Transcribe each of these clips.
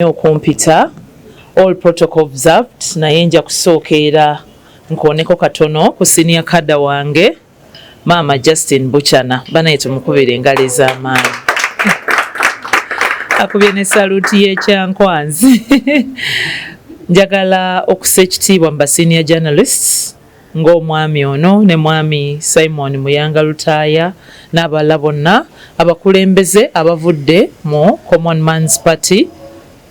Okumpita, all protocol observed, naye nja kusooka era nkooneko katono ku senior cadre wange, Maama Justin Buchana. Banaye, tumukubira engalo ez'amaanyi. Akubye ne saluti y'ekyankwanzi. Njagala okussa ekitiibwa mu ba senior journalists ng'omwami ono ne Mwami Simon Muyanga Lutaaya n'abalala bonna abakulembeze abavudde mu Common Man's Party.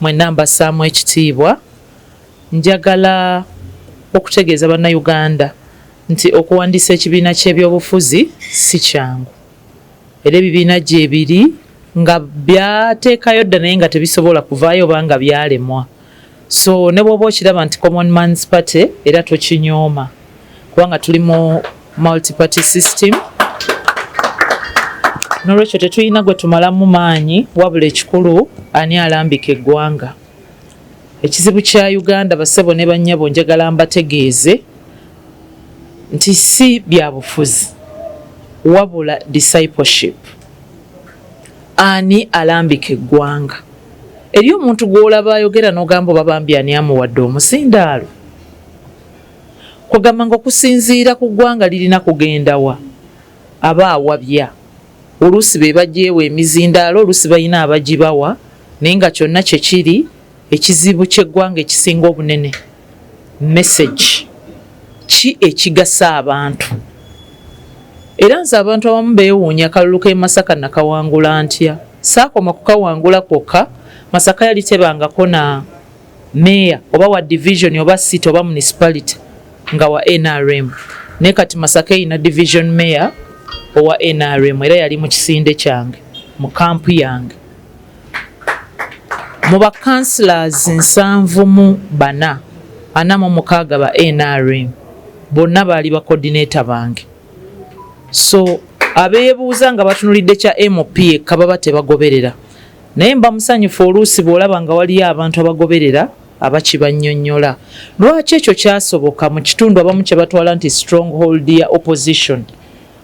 Mwenna mbassaamu ekitiibwa. Njagala okutegeeza Bannayuganda nti okuwandiisa ekibiina ky'ebyobufuzi si kyangu, era ebibiina gyebiri nga byateekayo dda naye nga tebisobola kuvaayo oba nga byalemwa. So ne bw'oba okiraba nti Common Man's Party, era tokinyooma, kubanga tuli mu multiparty system. N'olwekyo tetulina gwe tumalamu maanyi, wabula ekikulu ani alambika eggwanga. Ekizibu kya Uganda, basebo ne bannyabo, njagala mbategeeze nti si byabufuzi wabula discipleship. Ani alambika eggwanga? Eri omuntu gw'olaba ayogera n'ogamba, oba bambi ani amuwadde omusindaalo? Kugamba nga okusinziira ku ggwanga lirina kugenda wa, aba awabya. Oluusi be bajeewa emizindaalo, oluusi balina abagibawa, naye nga kyonna kye kiri, ekizibu ky'eggwanga ekisinga obunene, message ki ekigasa abantu? Era nze abantu abamu beewuunya, akalulu k'e Masaka nakawangula ntya? Saakoma kukawangula kwokka. Masaka yali tebangako na meeya oba wa division oba city oba municipality nga wa NRM, naye kati Masaka erina division mayor owa NRM, era yali mu kisinde kyange, mu camp yange. Mu ba councillors 74, 46 ba NRM, bonna baali ba coordinator bange. So abeebuuza nga batunulidde kya MP eka baba tebagoberera, naye mba musanyufu oluusi bw'olaba nga waliyo abantu abagoberera abakibannyonnyola lwaki ekyo kyasoboka mu kitundu abamu kye batwala nti stronghold ya opposition,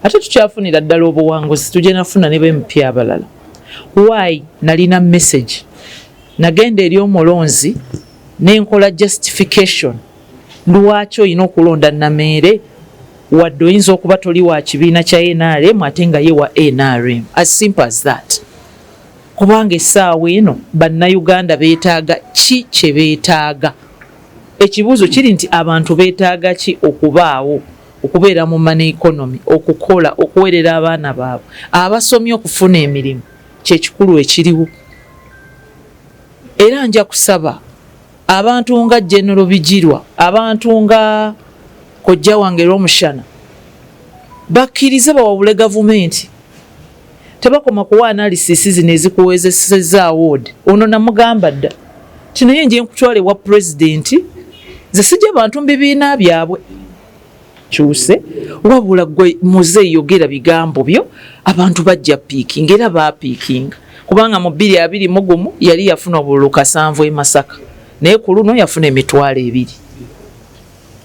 ate tukyafunira ddala obuwanguzi, tugenda funa ne ba MP abalala. Why? Nalina message, nagenda eri omulonzi nenkola justification lwaki olina okulonda Nameere, wadde oyinza okuba toli wa kibiina kya NRM ate nga ye wa NRM. As simple as that. Kubanga essaawa eno Bannayuganda beetaaga ki? Kye beetaaga, ekibuuzo kiri nti abantu beetaaga ki? Okubaawo, okubeera mu money economy, okukola, okuweerera abaana baabwe abasomye, okufuna emirimu, kyekikulu ekiriwo. Era nja kusaba abantu nga General Bigirwa, abantu nga kojja wange Rwomushana, bakkirize bawabule gavumenti. Tebakoma kuwa analysis zino ezikuwezeseza award. Ono namugamba dda ti naye nje nkutwala ewa pulezidenti, ze sijja bantu mu bibiina byabwe kyuse, wabula gwe muze yogera bigambo byo, abantu bajja pickinga. Era bapickinga, kubanga mu 2021 yali yafuna obululu 7 e Masaka, naye ku luno yafuna 20,000,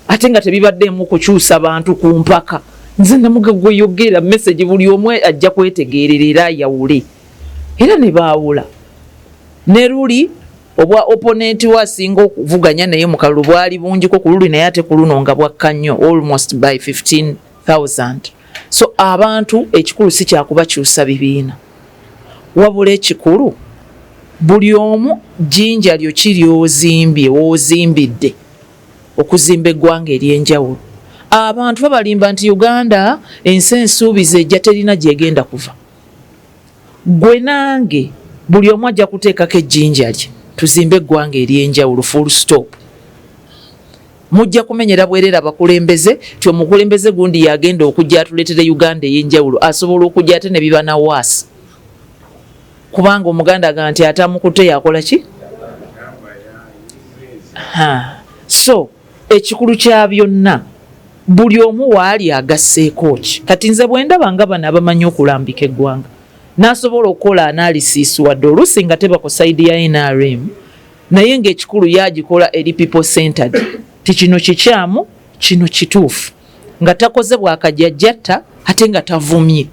ate nga tebibaddeemu kukyusa bantu ku mpaka. Nze namuga, gwe yogera message, buli omu ajja kwetegeerera era ayawule. Era ne baawula. Ne luli obwa opponent we asinga okuvuganya naye mu kalulu bwali bungiko ku luli, naye ate ku luno nga bwakka nnyo, almost by 15,000. So abantu ekikulu si kyakubakyusa bibiina, wabula ekikulu buli omu jjinja lyo kiri ozimbye w'ozimbidde okuzimba eggwanga ery'enjawulo. Abantu babalimba nti Uganda ensi ensuubiza ejja, terina gyegenda kuva. Gwe nange, buli omu ajja kuteekako ejjinja lye tuzimbe eggwanga ery'enjawulo, full stop. Mujja kumenyera bwerere abakulembeze ti omukulembeze gundi yagenda okujja atuleetere Uganda ey'enjawulo. Asobola okujja ate ne biba nawaasi, kubanga Omuganda agamba nti atamukute yakola ki? So ekikulu kya byonna, buli omu waali agasseeko ki? Kati nze bwe ndaba nga bano abamanyi okulambika eggwanga, n'asobola okukola analysis, wadde oluusi nga teba ku side ya NRM, naye ng'ekikulu yagikola eri people centered, ti kino kikyamu, kino kituufu, nga takoze bwakajajjatta ate nga tavumye,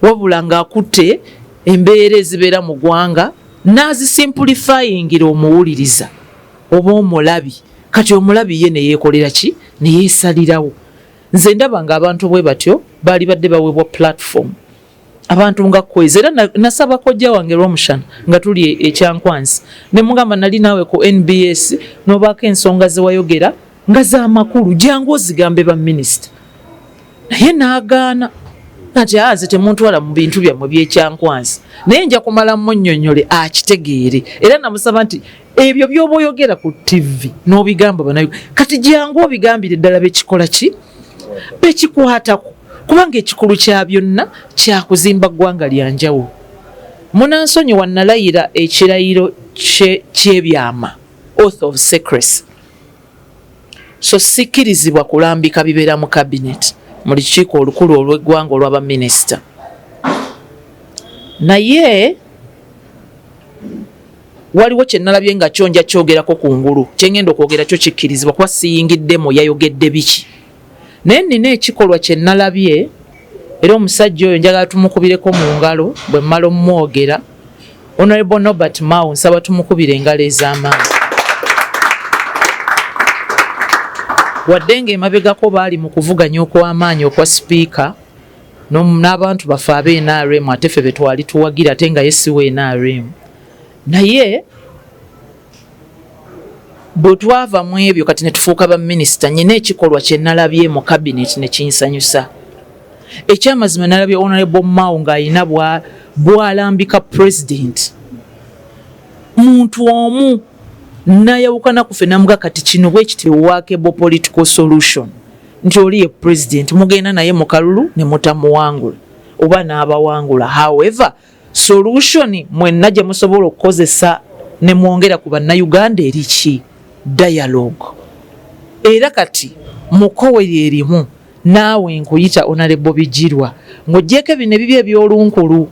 wabula ng'akutte embeera ezibeera mu ggwanga. N'azisimplifyingira omuwuliriza oba omulabi. Kati omulabi ye neyeekolera ki? Neyeesalirawo. Nze ndaba nga abantu bwe batyo baali badde baweebwa platform, abantu nga Kwezi. Era nasaba kojja wange Lwomushana nga tuli ekyankwansi, ne mugamba, "Nali naawe ku NBS, n'obaako ensonga ze wayogera nga z'amakulu, jangu ozigambe baminisita." Naye n'agaana nti, "Aze temuntwala mu bintu byammwe byekyankwansi, naye nja kumala munnyonnyole akitegeere." Era namusaba nti ebyo by'oba oyogera ku TV n'obigamba banayo, kati jangu obigambire ddala bekikola ki, bekikwatako, kubanga ekikulu kya byonna kyakuzimba ggwanga lya njawulo. Munansonyiwa, nalayira ekirayiro ky'ebyama, oath of secrecy, so sikkirizibwa kulambika bibeera mu cabinet, mu lukiiko olukulu olw'eggwanga olw'abaminisita. Naye waliwo kye nalabye nga kyo nja kyogerako ku ngulu. Kyengenda okwogera kyo kikkirizibwa kuba siyingiddemu yayogedde biki, naye nina ekikolwa kye nalabye. Era omusajja oyo njagala tumukubireko mu ngalo bwe mmala omumwogera. Honorable Norbert Mao, nsaba tumukubire engalo ez'amaanyi. Wadde ng'emabegako baali mu kuvuganya okw'amaanyi okwa sipiika n'abantu baffe abe NRM, ate ffe be twali tuwagira, ate nga ye si wa NRM, naye bwe twava mu ebyo kati ne tufuuka baminisita, nyina ekikolwa kye nalabye mu cabinet ne kinsanyusa. Ekyamazima, nalabye Honorable Mao ng'alina bw'alambika president, muntu omu nayawukana ku ffe, namuga kati kino bwe kiti, workable political solution, nti oli ye president, mugenda naye mu kalulu ne mutamuwangula oba n'abawangula. However, solution mwenna gye musobola okukozesa ne mwongera ku bannayuganda eri ki? Dialogue. Era kati mukoweri erimu naawe nkuyita, Honorable Bigirwa, ng'oggyeko bino ebibi eby'olunkulu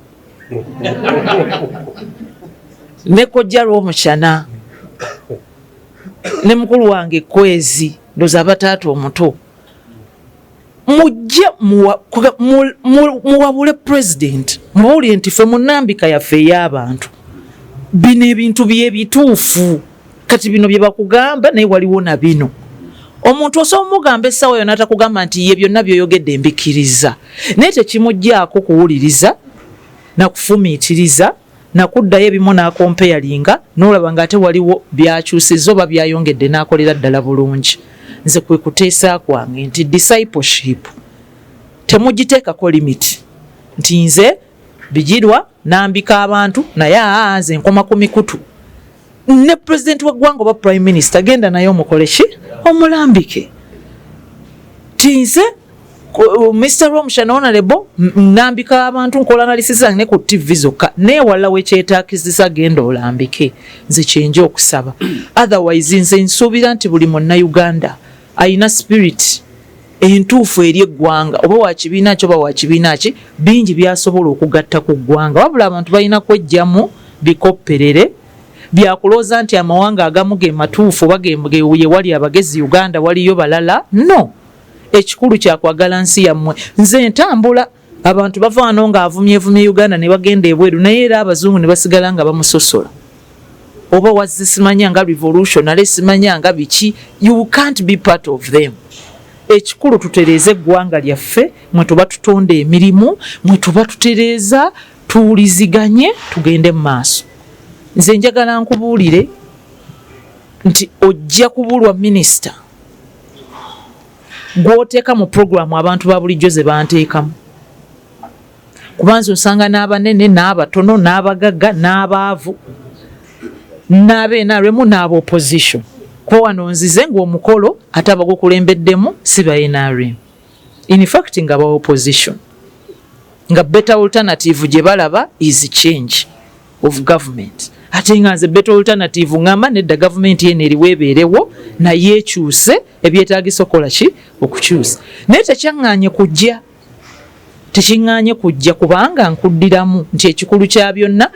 ne kojja Lwomukyana ne mukulu wange Kwezi, ndoza abataata omuto, mujje muwabule president, mubuulire nti ffe mu nnambika yaffe ey'abantu bino ebintu byebituufu. Kati bino bye bakugamba, naye waliwo na bino. Omuntu osobola omugamba essaawa yonna atakugamba nti ye byonna byoyogedde mbikkiriza, naye tekimugjaako kuwuliriza nakufumiitiriza nakuddayo ebimu n'acomparinga, n'olaba ng'ate waliwo byakyusizza oba byayongedde n'akolera ddala bulungi. Nze kwe kuteesa kwange nti discipleship temugiteekako limit nti nze Bigirwa nambika abantu, naye aa nze nkoma ku mikutu. Ne pulezidenti w'eggwanga oba prime minister, genda naye omukole ki? Omulambike ti nze Mr Rwomushana honorable, nambika abantu, nkola analysis zange ne ku TV zokka, neewala wekyetaakizisa, genda olambike. Nze kyenja okusaba. Otherwise nze nsuubira nti buli munnayuganda ayina spirit entuufu eri eggwanga, oba wa kibiina ki oba wa kibiina ki, bingi byasobola okugatta ku ggwanga. Wabula abantu balina kwejjamu bikopperere byakulowooza nti amawanga agamu ge matuufu oba ye wali abagezi, Uganda waliyo balala. No, ekikulu kyakwagala nsi yammwe. Nze ntambula, abantu bava wano ng'avumyevumye Uganda ne bagenda ebweru, naye era abazungu ne basigala nga bamusosola, oba wazze simanya nga revolutionary, simanya nga biki. You can't be part of them. Ekikulu tutereeze eggwanga lyaffe, mwe tuba tutonda emirimu, mwe tuba tutereeza, tuwuliziganye, tugende mu maaso. Nze njagala nkubuulire nti ojja kubulwa minisita gw'oteeka mu puroguramu abantu ba bulijjo ze banteekamu, kubanza osanga n'abanene n'abatono n'abagagga n'abaavu n'abe NRM n'aba opposition. Kuba wano nzize ng'omukolo ate abagukulembeddemu si ba NRM, in fact nga ba opposition, nga better alternative gye balaba is change of government, ate nga nze better alternative ngamba nedda, gavumenti yeno eriwo ebeerewo naye ekyuse ebyetagisa okukola ki? Okukyusa. Naye tekyaŋŋaanye kujja, tekiŋŋaanye kujja, kubanga nkuddiramu nti ekikulu kya byonna